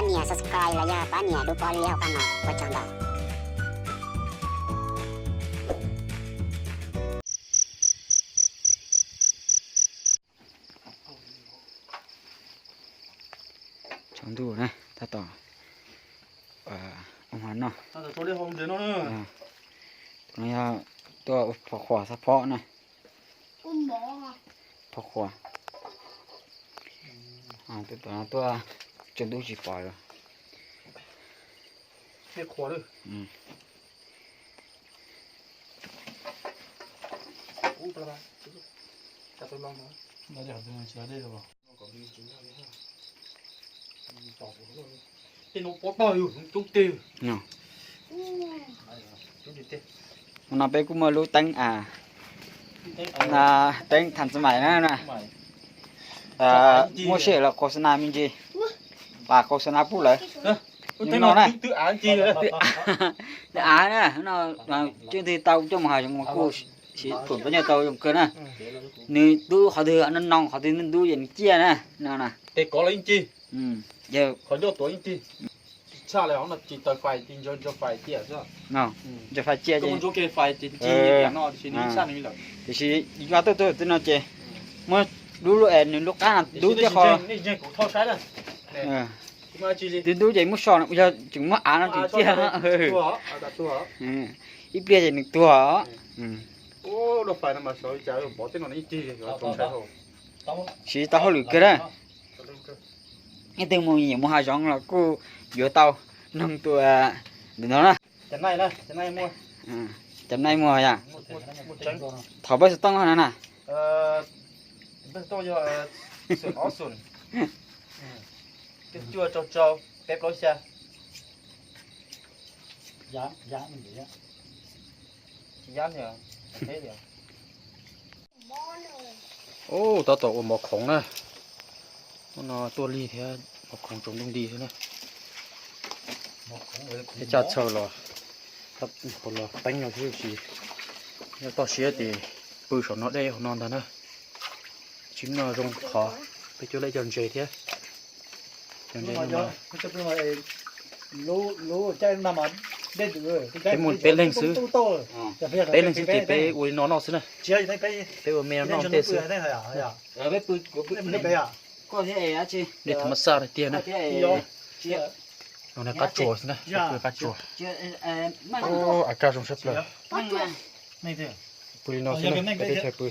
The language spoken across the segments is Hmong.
Nias subscribe los yog pab nias lub pob liab hauv qab no, ua tsaug ntau. Tshav ntuj na, tab tom ua hmo noj. Tus no yog tuaj ua phom qhuas xab phob na. Phom qhuas. Tus no tuaj tsaus ntuj tsis pom lawm. Hnub no peb kuj muaj lub teeb, teeb tham xab mais na, muaj sij hawm los khos xas nas me ntsis, pab khos xas nas pub lawm. Hnub no na, twb av na, hnub no Ceeb Twg tau coj mus hav zoov mas kuj siv pum pob nyuj tau zoo kawg na. Nws tub qhov twg no no, qhov twg ntub ntub ces nws ciaj na, no na. Tes kov los yeej cig. Qhov ncauj tuav yeej cig. Tshaj li hov no ces taws fais ces ntsaws ntsaws fais ciaj xwb. Ntsaws fais ciaj ces ntsaws ke fais ces cig no ces nws tshaj nws lawm. Tiam sis yog tuaj tuaj twg no ces muab lub es nws lub qab no dub thiab qho. Twb ntub ces muab so no, yog tseem muab av no tseem ciaj. Ib pliag ces nws tuag. Siv tau hauj lwm kawg na. Ib tug mus nyiam mus hav zoov los kuj yuav tau noog tus ntawm no na. Cov nai muag yom. Thaum peb xov tooj no na. Cuaj rau rau peb plaub xya. Ub, tab tom ua mov khoov na. Hnub no tuaj lig thiab mov khoov tsaus ntuj nti xwb na. Ib tsam txhawj los, los teeb no xwb tsis, yog toj siab ces pw saum no deb hauv no ntag na. Tsis muaj zoo qhov, peb cuab leb cov ntses thiab. Cov ntses no peb muaj peb leeg xwb, peb leeg xwb ces peb ua li no noj xwb na. Peb ua me no noj ntej xwb. Dej tham mas xaj tiag na. No qab tsuas xwb na, pw qab tsuas. Av kaj zoo sab plaws. Pw li no xwb na, peb teb chaws pw.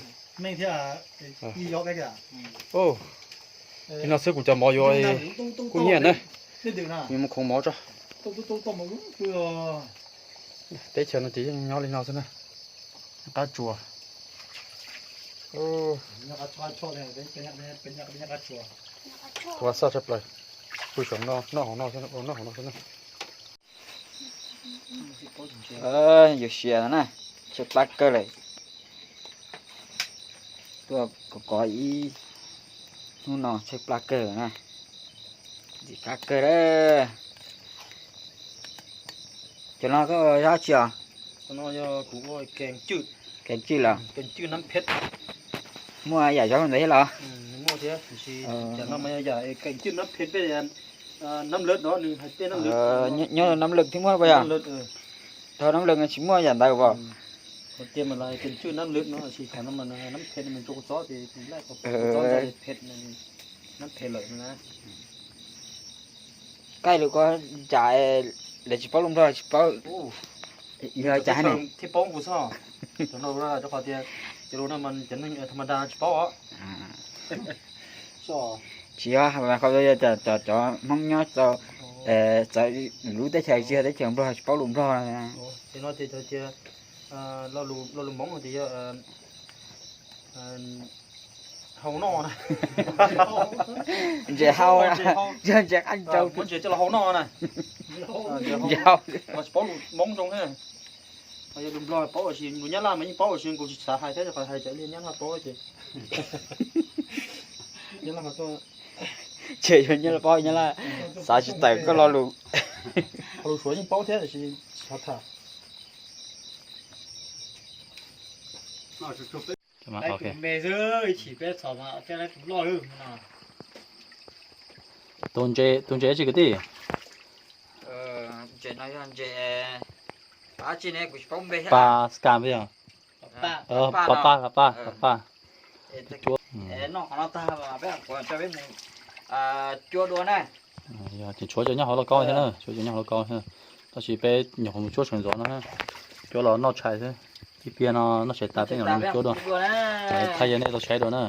Li no xwb kuv cov mov yuav kuj nyiaj na. Kuv mus khoov mov tso. Teb chaws no ces yeej nyob li no xwb na. Qab tsuas. Tham mas xaj sab plaws. Pw saum no, noj hauv no xwb, noj hauv no xwb na. Yuav sia na, tshaib plab kawg lawm. Tuaj kov kov ib hnub no tshaib plab kawg na. Ntxim qab kawg lawm. Cov no koj ua dab tsi os? Kees cwj los? Muaj yam zoo li ntawd thiab los? Nyob rau Nam Lwm thiab muaj puas yog? Rau Nam Lwm tsis muaj yam ntawd as? Kaij lus ko cas lawv tsis paub lus Nplog tsis paub. Yog cas thiaj paub kuv xwb. Rau qhov tias cov lus no mas cov neeg tham ma da tsis paub os. Tsis yog, qhov yog cov Hmoob nyob rau txawv lub teb chaws tsis yog teb chaws Nplog tsis paub lus Nplog. Ces no ces tias lo lus Hmoob ces yog hau noj na. Ntses hau, yog ntses qab ntsaus. Muab ntses coj los hau noj na. Ntses hau, mas tsis paub lus Hmoob zoo thiab. Yog lus Nplog paub ua si, lus Nyab Laj mas yeej paub ua si, kuv tsis xav hais thiab, hais tsam li Nyab Laj paub ces. Nyab Laj, ces yog Nyab Laj paub, Nyab Laj xav tsis tawm koj lo lus. Lus Suav yeej paub thiab, tsis xav tham. Me xwb, ib chim peb txhom mas peb laj tus loj lawm no. Tus ntses tsis kwv tij? Pas ska npeb yog? Pas paj, pas paj, pas paj. Cuab. Ces tshuav cov nyob hauv lauj kaub thiab na, tshuav cov nyob hauv lauj kaub thiab. Tab sis peb nyuam qhuav mus cuab sawv ntxov no, cuab los noj tshais xwb. Ib pliag no noj tshais tas peb mam li mus cuab dua. Thaij yog nej tau saib dua na.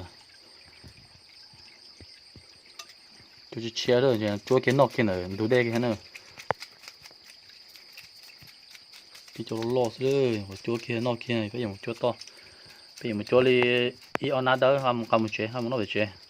Cuab tsis tshiab, cuab kiag noj kiag ntawm ntug dej kiag na. Tib co loj loj xwb, cuab kiag noj kiag, peb yuav mus cuab toj. Peb yuav mus cuab li ib ob nab dawb, mus nqa mus tsev, mus noj pem tsev.